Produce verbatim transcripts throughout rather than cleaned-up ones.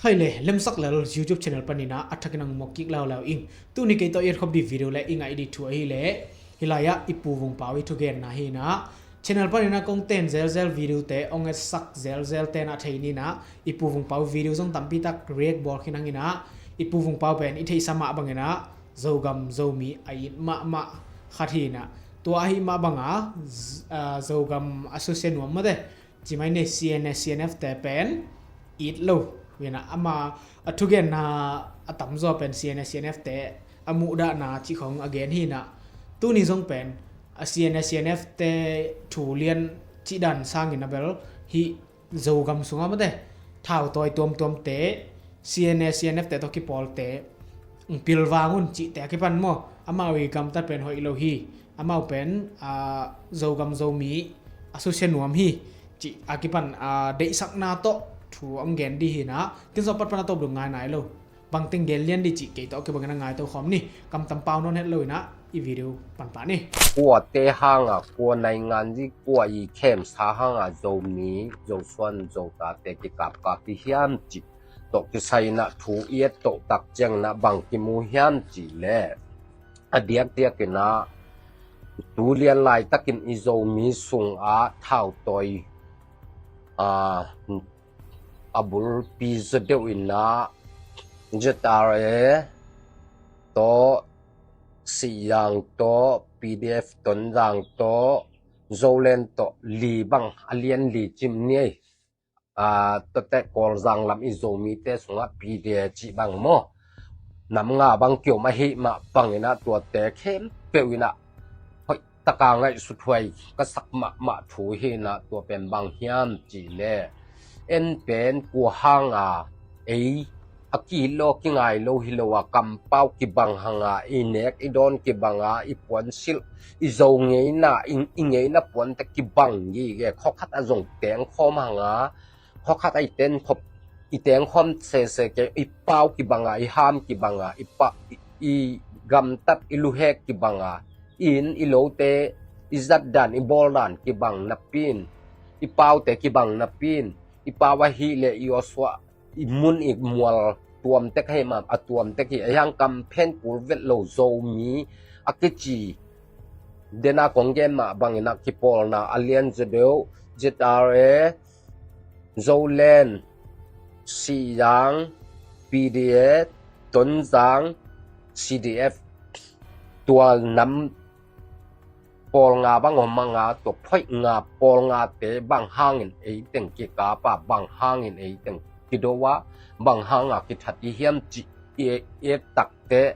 Khai le, Lemsak Lal YouTube channel panin ah a thakin hong muak kik laulau ing. Tuni kei tawh i et khop ding video le i ngaih ding thu ahih leh, hih lai-ah i Pu Vung Pau i thugenna hi in ah, channel panin ah kong ten zelzel video te, hong etsak zelzel te na thei ni in ah, i Pu Vung Pau video zong tampi tak react bawl khin hang in ah, i Pu Vung Pau pen i theihsa mah bangin ah, Zogam Zomi a it mahmah khat hi in ah, tua ahih mah banga, Z-, ah, Zogam a susia nuam mate, ci mai ni, C N A, C N F te pen it lo. Hi in ah, ama a thugenna a tamzaw pen C N A, C N F te a muhdahna cih khong a gen hi in ah, tuni zong pen a C N A, C N F te thu lian cih dan sangin a bel hih Zogam sungah mate, thautawi tuamtuamte, C N A, C N F te tawh kipawlte, pilvang un cihte a kipan maw, amau i gamtat pen hoih lo hi, amau pen, ah, Zogam Zomi a susia nuam hi, cih a kipan, ah, deihsakna tawh thu hong gen ding hi in ah, ken zong a pat pan a tawp dong ngai nai lo. Bangteng gen lian ding cih kei tawh kibangin a ngaito khawm ni. Kamtam pau nawn het lo in ah i video pan pah ni. Kuate hanga, kua naingan zi, kua i khemsa hanga Zomi, Zosuan, Zotate kikapkap hi hiam cih tawh kisai in ah thu i et toh tak ciangin ah bang kimu hiam cih leh, a diakdiakin ah tu lian laitakin i Zomi sungah thautawi, ah, a bulpi zaw deuh in ah Z R A tawh, Sihzang tawh, P D F Tonzang tawh, Zoland tawh li bang a lian li cim ni ei. Ah, tuate Kawlzang lam i Zomite sungah P D A cih bang maw, nam nga bang kiom ahih mah bangin ah tuate khempeuh in ah hoih taka ngaihsut huai ka sak mahmah thu hi in ah, tua pen bang hiam cih leh, en pen kua hanga ei a kilaw kingai lo hi lo a, kampau kibang hanga, i nek i dawn kibanga, i puansilh, i Zo ngeina, i, i ngeina puante kibang gige, khawkhat a zong tengkhawm hanga, khawkhat a i ten khop, i tengkhawm sese kei, i pau kibanga, i ham kibanga, i pa, i, i gamtat, i luhek kibanga, i inn i lote, i zatdan i bawldan kibang napi in, i paute kibang napi in, i pau ahih leh i awsuah, i mun i mual tuamtek ahih mah, a tuamtek hi a hiang, kam phen kul vet lo Zomi a kici, dena kong gen mah bangin ah kipawlna a lian zaw deuh, Z R A, Zoland, Sihzang, P D A, Tonzang, C D F, tua nam pawl nga bang om a nga, tua phoih nga pawl ngate bang hangin ei teng kikap a, bang hangin ei teng kido a, bang hanga kithat i hiam cih i, i et takte,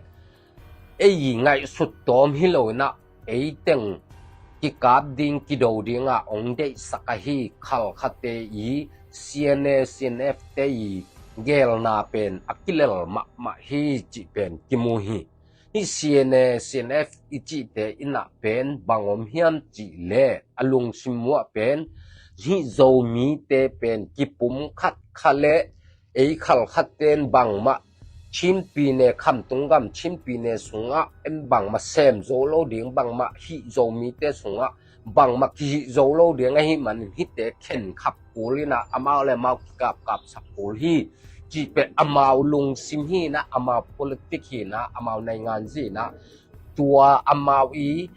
ei i ngaihsut tawm hi lo in ah, ei teng kikap ding, kido ding a hong deihsak ahi khalkhate i C N A, C N F te i gelna pen a kilel mahmah hi cih pen kimu hi. Hih C N A, C N F i cihte in ah pen bang om hiam cih leh, a lungsim muah pen hih Zomite pen kipum khat kha leh, ei khalkhatte in bangmah Chin pyine, Khamtung gam Chin pyine sungah en bangmah sem zo lo ding, bangmah hih Zomite sungah bangmah kihih zo lo ding ahih manin hihte khen khap kul in ah, amau le amau kikapkapsak kul hi cih pen amau lungsim hi in ah, amau politik hi in ah, amau naingan zi in ah, tua amau i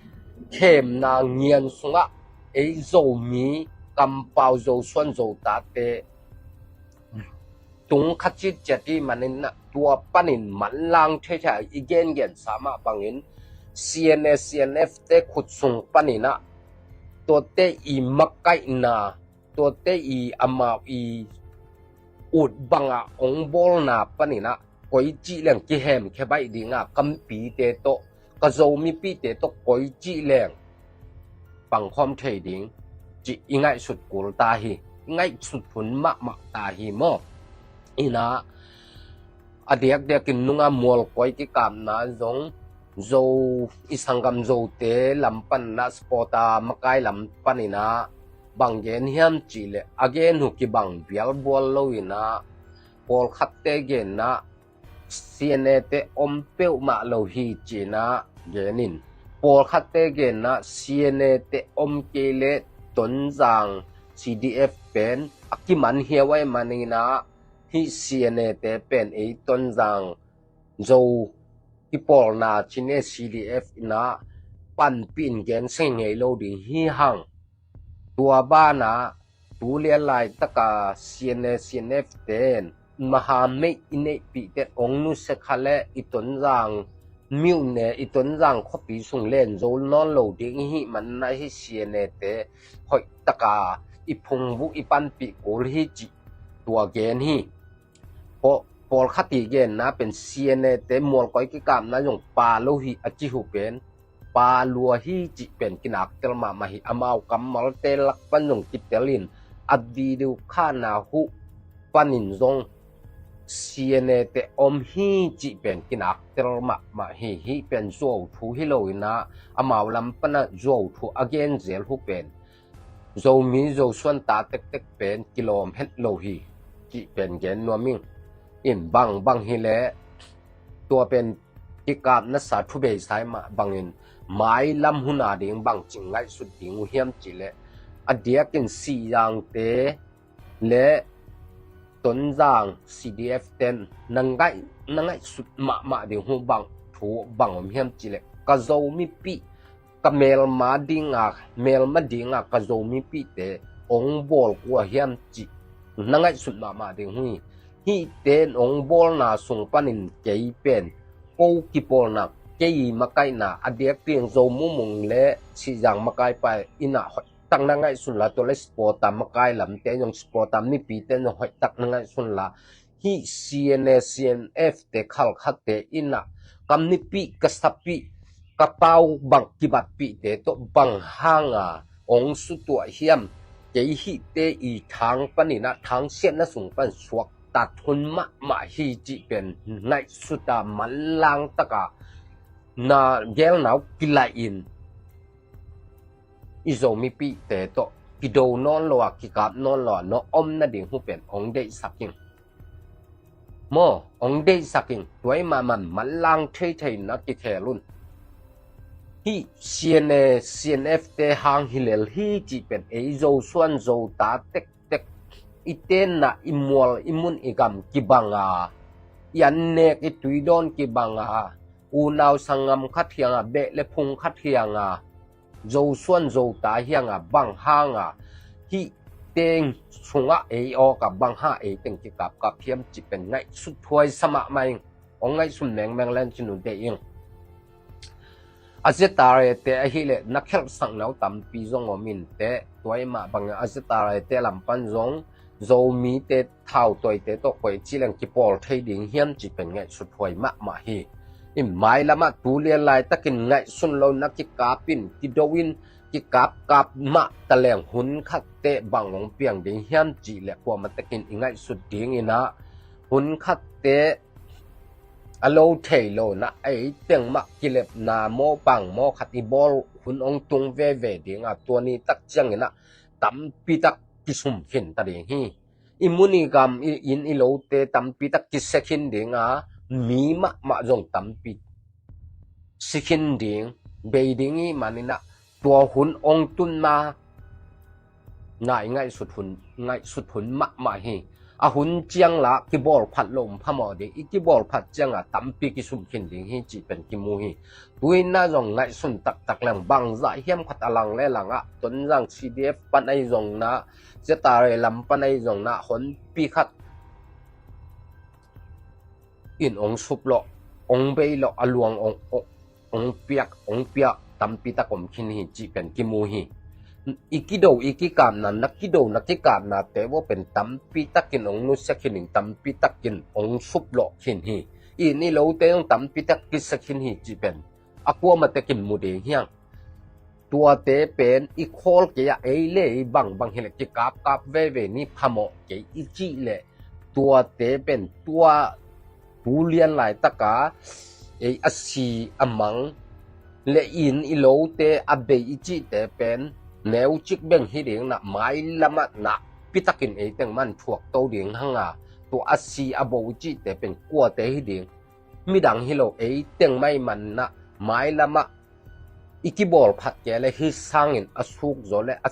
khemna ngian sungah ei Zomi kampau, Zosuan, Zotate tung kha citciat i hih manin ah, tua panin manlang theithei a, i gengensa mah bangin C N A, C N F te khut sung panin ah, tuate i makaihna, tuate i amau i ut bangah hong bawlna panin ah, koi cih leng kihemkhia baih ding a, ka mipite tawh, ka Zo mipite tawh koi cih leng pangkhawm thei ding cih i ngaihsut kul ta hi, i ngaihsut hun mahmah ta hi maw. In ah, a diakdiakin nunga mualkoi kikapna zong, Zo, i sanggam Zote lam panin ah, supporter makai lam panin ah, bang gen hiam cih leh, a gen uh kibang bialbual lo in ah, pawlkhatte genna, C N A te om peuhmah lo hi ci-in ah gen in. Pawlkhatte genna C N A te om kei leh Tonzang C D F pen a kiman hiau ahih manin ah, Hih C N A te pen ei Tonzang Zo kipawlna cine C D F inah panpih in gen seng ngei lo ding hi hang. Tua banah tu lian laitaka C N A C N F ten maha meih i neihpih ten ong nusia kha le i Tonzang myone i Tonzang khuapi sung len zo nawn lo ding i hih manna hi C N A te hoihtaka i phungvuh i panpih kul hi cih tua gen hi. Pawlkhat i genna pen C N A te mualkoi kikapna zong pa lo hi a ci uh pen pa lua hi cih pen kinaktel mahmah hi. Amau kammalte lak pan zong kitel in a video khana uh panin zong C N A te om hi cih pen kinaktel mahmah hi. Hih pen zuau thu hi lo inah amau lam panah zuau thu a gen zel uh pen Zomi Zosuan ta tektek pen kilawm het lo hi cih pen gen nuam ing. In bangbang hileh tua pen kikapna sa thubeisai mah bangin mailam huna ding bangci ngaihsut ding uh hiam cihleh a diakin Sihzangte le Tonzang C D F ten na ngaih na ngaihsut mahmah ding uh bang thu bang om hiam cihleh ka Zomipih ka melma dinga melma dinga ka Zomipihte ong bawl kua hiam cih na ngaihsut mahmah ding uh hi. Hihte in ong bawlna sung panin kei pen ko kipawlna kei makaihna a diak tiang Zo Mumung le Sihzang makaipa inah hoihtak na ngaihsun la tua le supporter makai lamte zong supporter mipite zong hoihtak na ngaihsun la hih C N A C N F te khalkhatte inah ka mipih ka sapih ka pau bang kibatpihte tawh bang hanga ong sutuah hiam? Kei hihte i thang paninah thangsiatna sung pan suaktat hun mahmah hi cih pen ngaihsuta manlang taka na gelnau kilaihin i Zomipihte tawh kido nawn lo a kikap nawn lo a na om nading uh pen ong deihsak ing. Maw, ong deihsak ing. Tuai mahmah manlang theithei na kikhel un. Hih C N A C N F te hang hilel hi cih pen ei Zosuan Zota tektek i tenna i mual i mun i gam kibanga i annek i tuidawn kibanga unau sanggam khat hianga beh le phung khat hianga Zosuan Zota hianga bang hanga hih teng sungah ei awka bang ha ei teng kikapkap hiam cih pen ngaihsut thuai sa mahmah ing. Ong ngaihsun mengmeng len cin uh deih ing. A Z R A te ahileh na khelhsak nau tampi zong om inteh tuai mah bangin a Z R A te lam pan zong Zomite thautawite tawh koih ci leng kipawl thei ding hiam cih pen ngaihsut huai mahmah hi. I mailamah tu lian laitakin ngaihsun lo na kikap in kido in kikapkap mah taleng hun khatte bang ong piang ding hiam cih le kuamah takin i ngaihsut ding inah hun khatte a lo thei lo na ei teng mah kilepna maw bang maw khat i bawl hun ong tung veve ding a tua ni tak ciangin ah tampi tak kisum khin ta ding hi. I mun i gam i inn i lote tampi tak kisia khin ding a mi mahmah zong tampi si khin ding bei ding i manin ah tua hun ong tunna na i ngaihsut hun ngaihsut hun mahmah hi. A hun ciang la kibawl phat lo phamawh ding i kibawl phat cianga tampi kisum khin ding hi cih pen kimu hi. Tuina zong ngaihsun taktak leng bangzah hiam khat a lang le langah Tonzang C D F pan ahi zong na Z R A lam pan ahi zong na honpi khat in ong sup lawh ong bei lawh a luang ong ong piak ong piak tampi tak om khin hi cih pen kimu hi. I kido i kikapna na kido na kikapna te vo pen tampi takin ong nusia khin in tampi takin ong sup lawh khin hi. I inn i lote zong tampi tak kisia khin hi cih pen a kuamah takin mu ding hiang. Tuate pen i khawl kei a ei le ei bangbang hileh kikapkap veve ni phamawh kei i cih leh tuate pen tua tu lian laitaka ei a si a mang le inn i lote a bei i cihte pen neucik beng hi ding na mailamah nakpi takin ei teng man thuak to ding hanga tua a si a bo i cihte pen kuate hi ding midang hi lo ei teng mai manna mailamah i kibawl phat kei le hi sangin a suk zaw le a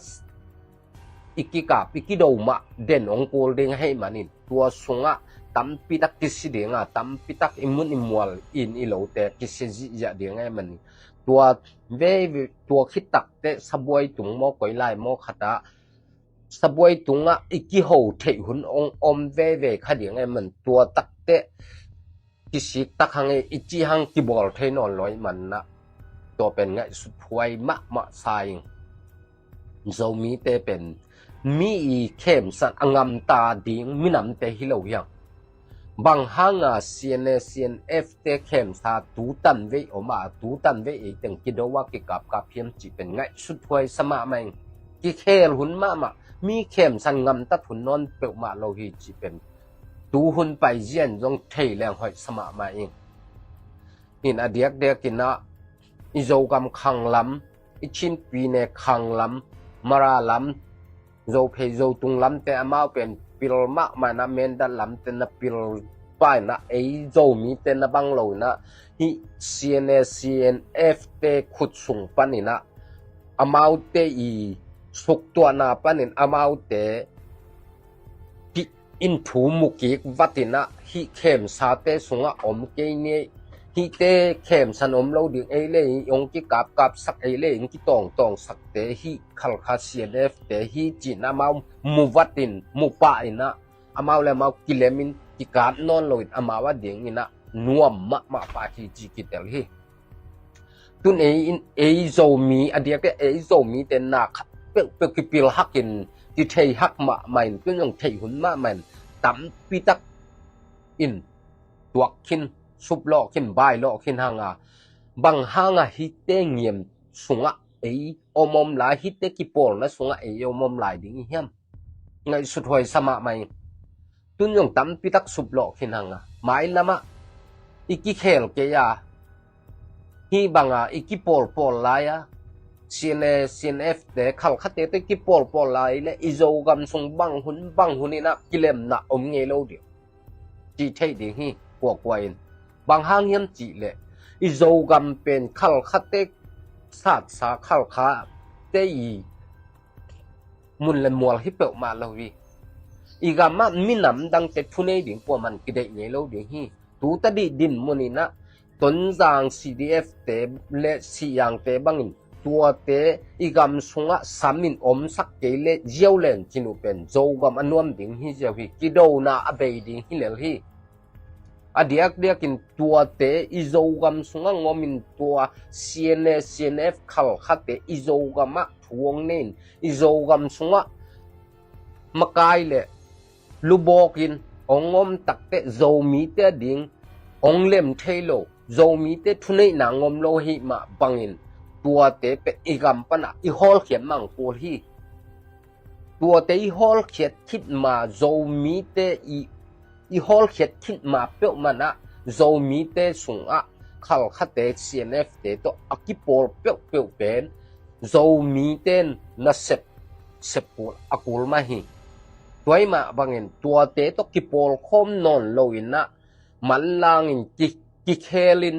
i kikap, i kido mah den hong kul ding ahih manin, tua sungah tampi tak kisi ding a, tampi tak i mun i mual in i lote kisi zihziah ding ahih manin, tua veve, tua khit takteh sabuai tung maw, koi lai maw khat ah sabuai tungah i kiho theih hun hong om veve kha ding ahih manin, tua takteh kisik tak hang e, i cih hang kibawl thei nawn lo ahih manin ah, tua pen ngaihsut huai mahmah sa ing. Zomite pen mi i khemsan a ngamta ding minamte hi lo hiang. Bang hanga C N A, C N F te khemsa tu tanvei om a, tu tanvei eiteng kido a kikapkap hiam cih pen ngaihsut huai sa mahmah ing. Kikhel hun mahmah, mi khemsan ngamtat hun nawn peuhmah lo hi cih pen tu hun paizian zong thei leng hoih sa mahmah ing. In a diakdiakin ah i Zogam khang lam, i Chin pyine khang lam, Mara lam, Zophei Zotung lamte amau pen pil mahmah in ah, Mindat lamte na pil pah in ah, ei Zomite na bang lo in ah, hih C N A, C N F te khut sung panin ah, amaute i suktuahna panin amaute in thu mukik vat in ah, hih khemsate sungah om kei ni, hihte khemsan om lo ding, ei le ei hong kikapkapsak, ei le ei hong kitawngtawngsakte, hih Khalkha C N F te hi ci-in amau mu vat in, mu pah in ah, amau le amau kilem in, kikap nawn lo in amau a dingin ah nuam mahmah pah hi ci kitel hi. Tun ei in, ei Zomi, a diakdiak ei Zomite na khat peuhpeuh kipil hak in, kithei hak mahmah in, tun zong theih hun mahmah in, tampi tak in tuak khin, suplawh khin, bailawh khin hanga, bang hanga hihte ngiam sungah ei om om lai, hihte kipawlna sungah ei om om lai ding i hiam? Ngaihsut huai sa mahmah ing. Tun zong tampi tak suplawh khin hanga, mailamah i kikhel kei a, hih banga i kipawlpawl lai a, C N A, C N F te, Khalkhate te kipawlpawl lai le i Zogam sung bang hun bang hun in ah kilemna om ngei lo ding, ci thei ding hi, kuakua in. Bang hang hiam cih leh i Zogam pen Khalkhate satsa, Khalkhate i mun le mual hi peuhmah lo hi. I gamah minam dangte thunei ding kuaman kideih ngei lo ding hi. Tu tadih dinmun in ah Tonzang C D F te le Sihzangte bangin tuate i gam sungah sam in omsak kei le ziau len cin uh pen Zogam a nuam ding hi ziau hi. Kidona a bei ding hi lel hi. A diakdiakin tuate i Zogam sungah ngomin tua C N A, C N F Khalkhate i Zogam ah thu hong nei in, i Zogam sungah makai le lubawk in hong om takteh Zomite a ding hong lem thei lo, Zomite thuneihna ngom lo hi mah bangin tuate pen i gam panah i hawlkhiat mang kul hi. Tuate i hawlkhiat khit ma Zomite i, i hawlkhiat khit ma peuhmah ah Zomite sungah Khalkhate C N F te tawh a kipawl peuhpeuh pen Zomite in na sep, sep kul, a kul mah hi. Tua i mah bangin tuate tawh kipawl khawm nawn lo in ah manlangin ki, kikhel in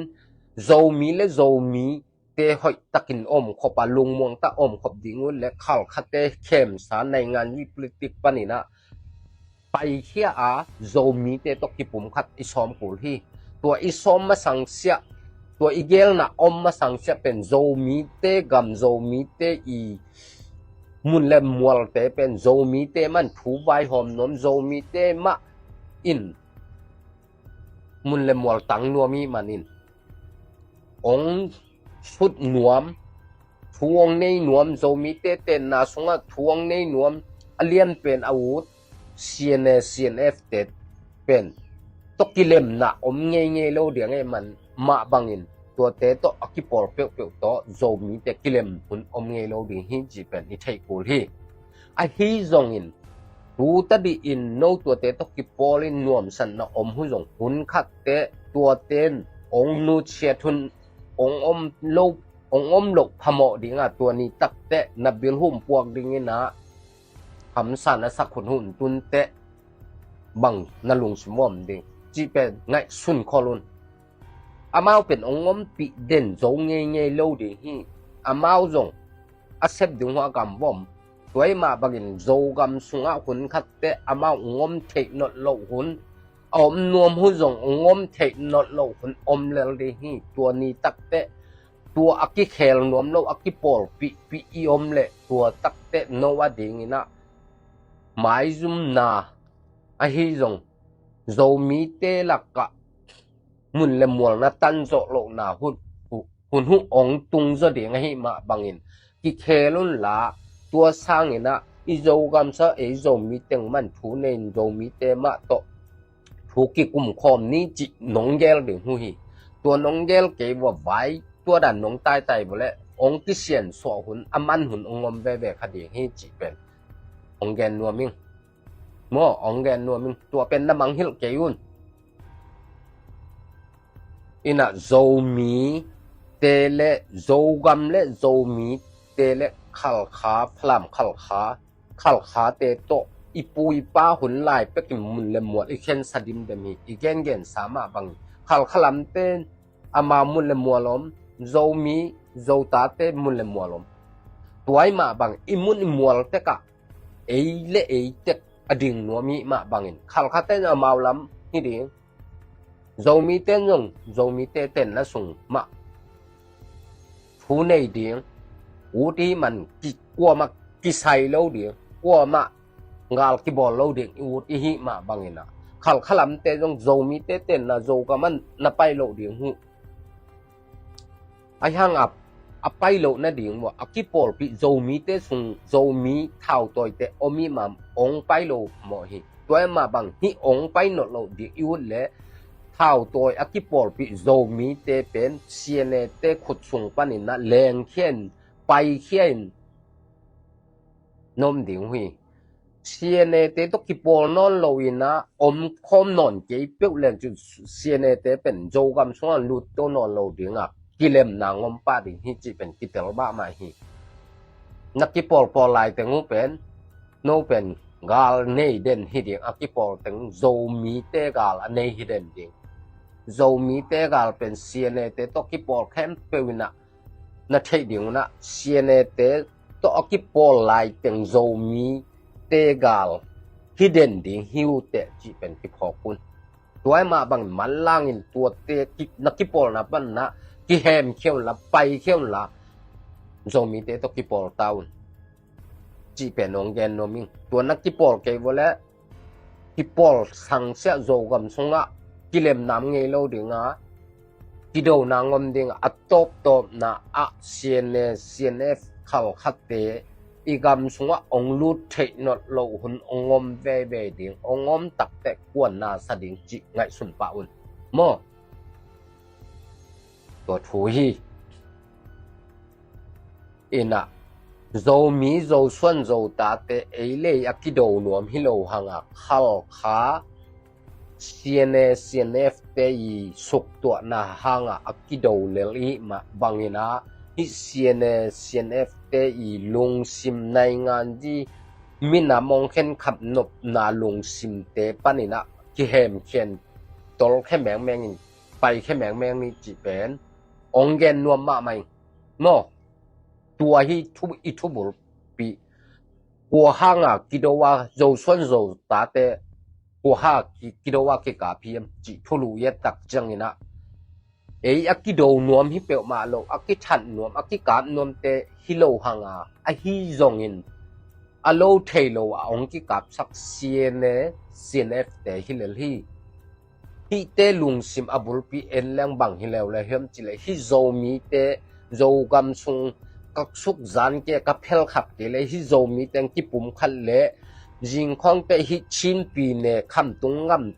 Zomi le Zomi te hoih takin omkhop a, lungmuang tak omkhop ding uh le Khalkhate khemsa naingan i politik panin ah paikhia a Zomite tawh kipumkhat i sawm kul hi. Tua i sawm masang siah, tua i gelna om masang siah pen Zomite gam, Zomite i mun le mualte pen Zomite mah in thu vaihawm nuam, Zomite mah in mun le mual tang nuam i hih manin hong sut nuam, thu hong nei nuam, Zomite tenna sungah thu hong nei nuam, a lianpen a ut C N A, C N F te pen tawh kilemna om ngeingei lo ding ahih man mah bangin tuate tawh a kipawl peuhpeuh tawh Zomite kilem hun om ngei lo ding hi cih pen i theih kul hi. Ahi zongin tu tadih in no tuate tawh kipawl in nuamsatna om hun zong hun khatteh tuate in hong nutsiat hun, hong om lo, hong om loh phamawh ding a, tua ni takteh na bilhum puak dingin ah hamsa na sak hun, hun tunteh bang na lungsim om ding cih pen ngaihsun khol un. Amau pen hong ompih den zo ngeingei lo ding hi. Amau zong a sep ding uh a gam vom Tua ahih mah bangin Zogam sungah hun khatteh amau ong om theih nawn loh hun a om nuam hun zong ong om theih nawn loh hun om lel ding hi. Tua ni takteh tua a kikhel nuam lo a kipawlpihpih i om leh tua takteh no a dinginah maizumna ahi zong Zomite lakah mun le mual na tan zawh lohna hun, hun huh ong tung zaw ding ahih mah bangin kikhel unla, tua sanginah i Zogam sungah ei Zomi teng mah thu nei-in Zomite mah tawh thu kikumkhawm ni cih nong gel ding huh hi. Tua nong gel kei vua vai tua dan nong taitai vua leh ong kisiansuah hun a man hun ong om veve kha ding hi cih pen ong gen nuam ing. Maw, ong gen nuam ing. Tua pen na mangngilh kei un. Inah Zomite le Zogam le Zomite le Khalkha, Falam Khalkha, Khalkhate tawh i pu i pa hun lai pekin mun le mual i khensa dimdem hi. I gengensa mah bangin Khalkha lamte amau mun le mual om, Zomi Zotate mun le mual om. Tua ahih mah bangin i mun i mual tekah ei le ei tek a ding nuam i hih mah bangin Khalkhate amau lam hi ding. Zomite zong Zomite tenna sung mah thu nei ding. Ut i hih man ki, kuamah kisai lo ding, kuamah gal kibawl lo ding i ut i hih mah banginah Khalkha lamte zong Zomite tenna Zogam ah na pai loh ding huh. Ahi hangah a pai loh nading maw, a kipawlpih Zomite sung Zomi thautawite om i hih mah ong pai lo mawh hi. Tua ahih mah bang hih ong pai nawn loh ding i ut leh thautawi a kipawlpih Zomite pen C N A te khut sung paninah lengkhia in, paikhia in na om ding uh hi. C N A te tawh kipawl nawn loinah omkhawm nawn kei peuh leng cun C N A te pen Zogam sungah lut to nawn lo dingah kilemna ngom pah ding hi cih pen kitel mahmah hi. Na kipawlpawl laiteng uh pen no pen gal nei den hi ding, a kipawl teng Zomite gal a nei hi den ding. Zomite gal pen C N A te tawh kipawl khempeuh inah na theih ding unah C N A te tawh a kipawl laiteng Zomite gal hi den ding hi uh teh cih pen kiphawk un. Tua ahih mah bangin manlangin tuate ki, na kipawlna panah kihemkhia unla, paikhia unla, Zomite tawh kipawl ta un cih pen ong gen nuam ing. Tua na kipawl kei vua leh kipawl sangsiah Zogam sungah kilemna ngei lo dinga, kidona ngom dingah a tawptawpna ah C N A, C N F Khalkhate i gam sungah ong lut theih nawn loh hun ong om veve ding, ong om takteh kuanna sa ding cih ngaihsun pah un. Maw, tua thu hi. Inah Zomi Zosuan Zotate ei le ei a kido nuam hi lo hangah Khalkha C N A, C N F te i suktuahna hangah a kido lel i hih mah banginah hih C N A, C N F te i lungsim naingan zi minam ong khenkhap nopna lungsimte paninah kihemkhia in, tolkhia mengmeng in, paikhia mengmeng ni cih pen ong gen nuam mahmah ing. Maw, tua hi thu, i thubulpih. Kua hanga kido a Zosuan Zotate kua ha ki, kido a kikap hiam cih thulu i et tak cianginah ei a kido nuam hi peuhmah lo, a kithat nuam, a kikap nuamte hi lo hanga ahi zongin a lo thei lo a ong kikapsak C N A, C N F te hi lel hi. Hihte lungsim a bulpi en leng bang hi leuleu hiam cih leh hih Zomite, Zogam sung ka suk zan kei, ka phelkhap kei leh hih Zomite ong kipumkhat leh zingkhawngte hih Chin pi ne khamtung gam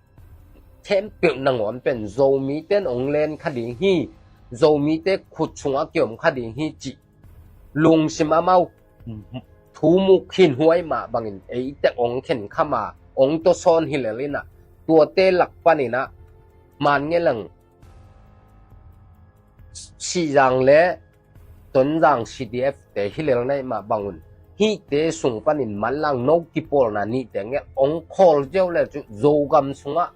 khempeuh nangawn pen Zomite in ong len kha ding hi, Zomite khut sungah kiom kha ding hi cih lungsim amau thu mu khin huai mah bangin ei tek ong khen kham a ong tawsawn hi lel inah tuate lak paninah man ngelang Sihzang le Tonzang C D F te hi lel na hih mah bangun hihte sung panin manlang no kipawlna nihte ngelh ong khawl ziau le cu Zogam sungah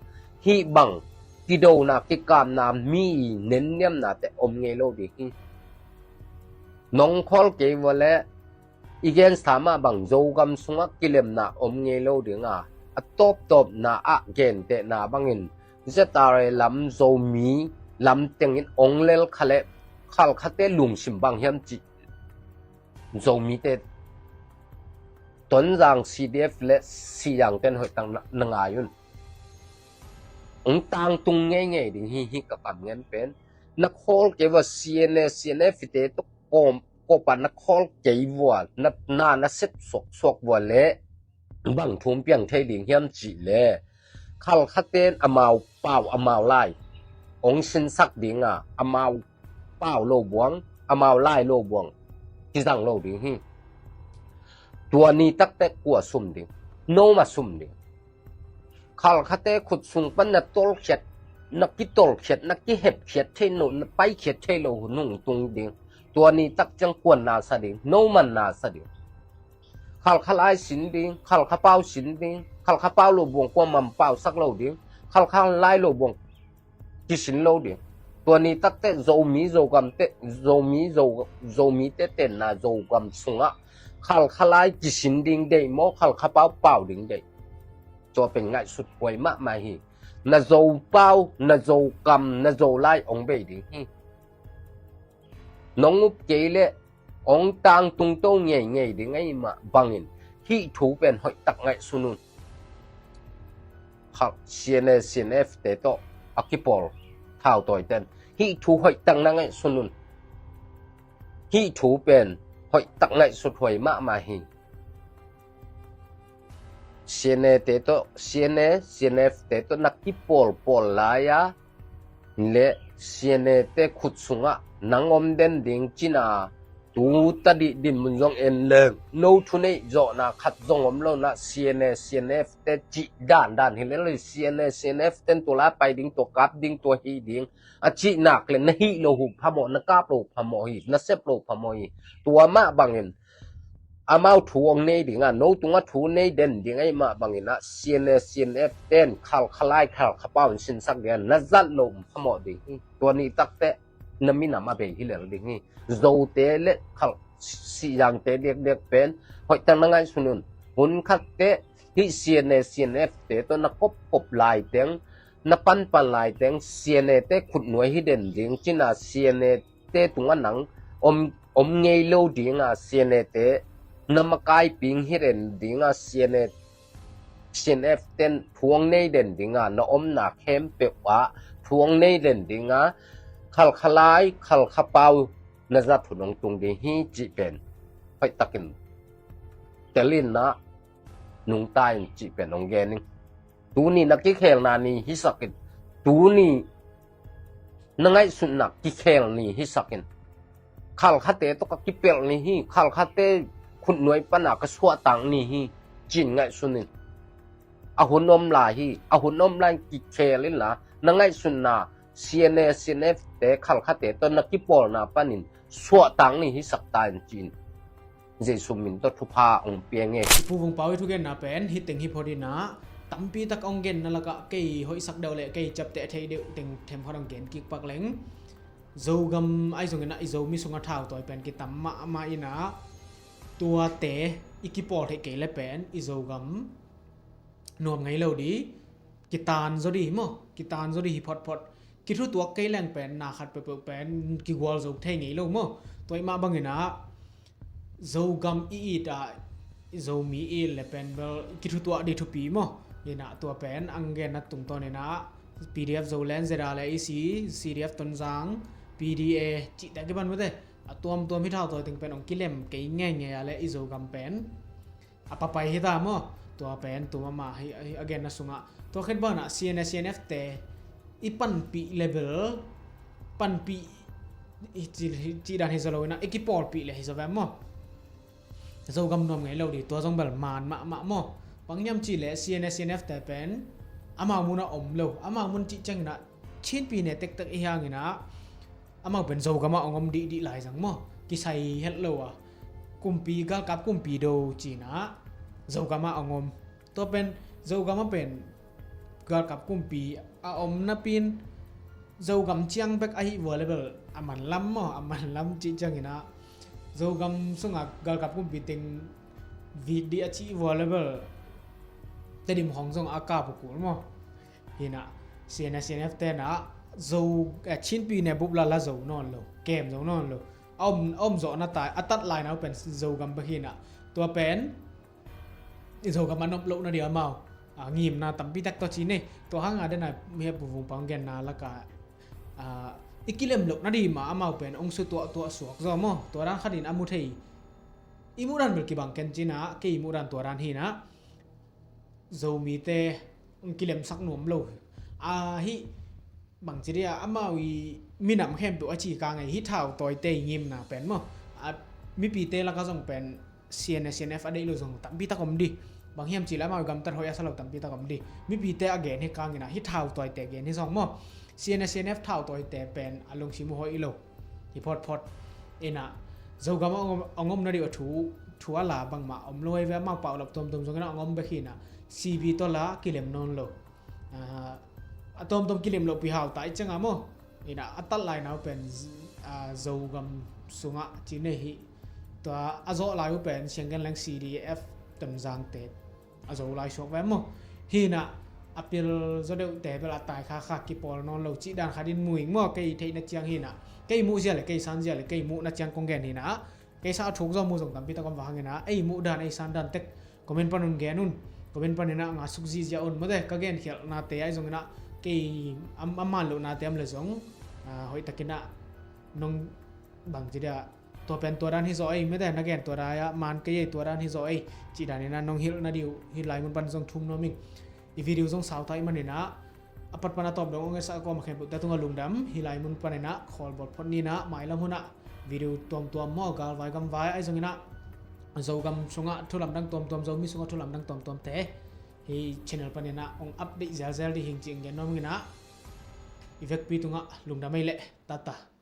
hih bang kidona kikapna mi nenniamnate om ngei lo ding hi. Nong khawl kei vua le i gensa mah bang Zogam sungah kilemna om ngei lo ding a, a tawptawpna ah gentehna bangin Z R A lam Zomi lam tengin ong lel kha leh Khalkhate lungsim bang hiam cih Zomite Tonzang C D F le Sihzangte in hoihtak na, na ngai un. Ong tangtung ngeingei ding hi, hi ka kam ngen pen. Na khawl kei vua C N A, C N F te tawh kawm, kawpa na khawl kei vua, na, na, na sep suaksuak vua le bang thu ong piang thei ding hiam cih le Khalkhate in amau pau, amau lai ong sinsak ding a, amau pau lo buang, amau lai lo buang kizang lo ding hi. Tua ni takteh kua sum ding? No mah sum ding. Khalkhate khut sung pan na tolkhiat, na kitolkhiat, na kihepkhiat thei lo, na paikhiat thei lo hun tung ding. Tua ni tak ciang kuan na sa ding, no man na sa ding. Khalkha lai sin ding, Khalkha pau sin ding, Khalkha pau lo buang kua man pau sak lo ding, Khalkha lai lo buang kisin lo ding. Tua ni takteh Zomi, Zogam te, Zomi, Zo, Zomite tenna Zogam sungah Khalkha lai kisin ding deih maw, Khalkha pau pau ding deih? Tua pen ngaihsut huai mahmah hi. Na Zo pau, na Zogam, na Zo lai ong bei ding hi. Nong up kei leh ong tangtung to ngeingei ding ahih mah bangin hih thu pen hoihtak ngaihsun un. Kha, C N A, C N F te tawh a kipawl thautawi ten hih thu hoihtak na ngaihsun un. Hih thu pen hoihtak ngaihsut huai mahmah hi. C N A te tawh, C N A, C N F te tawh na kipawlpawl lai-a le C N A te khut sungah nang om den ding cina tu tadih dinmun zong en leng no thuneih zawhna khat zong om lo na, C N A, C N F te cih dandan hi lel hi. C N A, C N F ten tua lai pai ding, tua kap ding, tua hih ding a cih nak le na hih lo uh phamawh, na kap lo uh phamawh hi, na sep lo uh phamawh hi. Tua mah bangin amau thu ong nei ding a, no tungah thu nei den ding ahih mah bangin ah C N A, C N F ten Khalkha lai, Khalkha pau in sinsak ding a, na zat lo uh phamawh ding hi. Tua ni takteh na minam a bei hi lel ding hi. Zote le Khal, Sihzangte diakdiak pen hoihtak na ngaihsun un. Hun khatteh hih C N A, C N F te tawh na kopkop laiteng, na panpan laiteng C N A te khutnuai hi den ding cina, C N A te tungah nang om, om ngei lo dinga, C N A te na makaiping hi den dinga, C N A, C N F ten thu ong nei den dinga, na omna khempeuh ah thu ong nei den dinga, Khalkha lai, Khalkha pau na zat hun ong tung ding hi cih pen hoihtakin tel in ah nungta in cih pen ong gen ing. Tuni na kikhelna ni hisak in. Tuni na ngaihsutna kikhel ni hisak in. Khalkhate tawh ka kipelh ni hi, Khalkhate khutnuai pana ka suahtak ni hi, ci-in ngaihsun in. A hun om lai hi, a hun om lai in kikhel inla, na ngaihsutna C N A, C N F te Khalkhate tawh na kipawlna panin suahtak ni hisak ta in ci-in Jesu min tawh thupha ong pia ing e. Pu Vung Pau i thugenna pen hih teng hi phot in ah, tampi tak ong genna lakah kei hoihsak deuh le kei ciapteh thei deuh teng themkhat ong gen kik pak leng. Zogam ahi zongin ah i Zomi sungah thautawi pen kitam mahmah in ah, tuate i kipawl theih kei le pen i Zogam nuam ngei lo di, kitan zaw di maw, kitan zaw di hi photphot. Kithutuak kei leng pen na khat peuhpeuh pen kigual zo thei ngei lo maw. Tua ahih mah bangin ah Zogam i it ah, Zomi i it le pen bel kithutuak di thupi maw. In ah tua pen ang genna tungtawn in ah P D F Zoland, Z R A le E C, C D F Tonzang, P D A cihte a kipan mate, a tuamtuam hih thautawi teng pen ong kilem kei ngeingei a le i Zogam pen a papai hi ta maw. Tua pen tu mahmah hi, hi a genna sungah. Tua khit banah C N A, C N F te i panpih level, panpih i ci, ci dan hi zaw lo in ah i kipawlpih le hi zaw ve maw. Zogam nuam ngei lo di, tua zong bel man mahmah maw. Bang hiam cih leh C N A, C N F te pen amau mun ah om lo, amau mun cih ciangin ah Chin pyine tektek i hi hangin ah amau pen Zogam ah ong om dihdih lai zang maw. Kisai het lo a, kumpi, galkap kumpi do ci-in ah Zogam ah ong om. Tua pen Zogam ah pen galkap kumpi a om napi-in Zogam ciang bek ahi vua le bel a man lam maw, a man lam cih ciangin ah Zogam sungah galkap kumpi teng vit dih a cih vua le bel Tedim khawng zong a kap uh kul maw. Hi inah C N F, C N F tenah Zo, eh, Chinpi ne bup lala zo nawn lo, kem zo nawn lo. A om, a om zawhna tai a tat lainau pen Zogam bek hi inah tua pen Zogam a nop lohna dih amau a ngimna tampi tak tawh ci nei. Tua hanga dena mi a puvung pang genna laka, a, i kilem lohna dih ma amau pen ong su tuahtuah suak zaw maw. Tua dan khatin a mu thei. I muh dan bel kibang ken cinah, kei i muh dan tua dan hi inah Zomite ong kilemsak nuam lo. A, hih bangci dih a amau i minam khempeuh a ci ka ngei hih thau tawite i ngimna pen maw. A, mipite laka zong pen C N F, C N F a deih lo zong tampi tak om dih. Bang hiam cih leh amau i gamtat hoih a sa lo tampi tak om dih. Mipite a gen hi ka nginah hih thau tawite gen hi zong maw. C N F, C N F thau tawite pen a lungsim uh hoih lo hi photphot. Inah Zogam a ong, ong omna dih a thu, thu a la bangmah om lo hi ve. Amau paulap tuamtuam zong inah ong om bek hi inah C B tawh la kilem nawn lo. A, a tuamtuam kilem lohpi hau ta i cianga maw. Inah a tat lainau pen, a, Zogam sungah ci nei hi. Tua a zawh lai uh pen sianggen leng C D F Tonzangte a zo lai suak ve maw. Hi inah a pil zaw deuhte bel a tai khakha kipawl nawn lo cih dan khatin mu ing maw. Kei i theihna ciang hi inah, kei muh zia le kei san zia le kei muhna ciang kong gen hi inah. Kei sa a thuk zaw mu zong tampi tak om va hang inah ei muh dan ei san dan tek comment pan un gen un. Comment pan inah nga suk zizia un mawte. Ka genkhialhnate ahi zong inah kei a, a man lohna te om le zong, a, hoih tak inah nong bangci dih a tua pen tua dan hi zaw ei mawte, na gen tua dan a man kei ei tua dan hi zaw ei cih dan inah nong hilhna dih uh hih lai mun pan zong thum nuam ing. I video zong sau ta i man inah a pat pan a tawp dong ong etsak a kawm a khempeuh te tungah lungdam. Hih lai mun pan inah khawlbawl phot ni inah mailam hunah video tuamtuam maw, galvai gamvai ahi zong inah Zogam sungah thulamdang tuamtuam, Zomi sungah thulamdang tuamtuamte hih channel pan inah ong update zelzel dih hing cih ong gen nuam ing inah i vekpi tungah lungdam ei leh. Tata.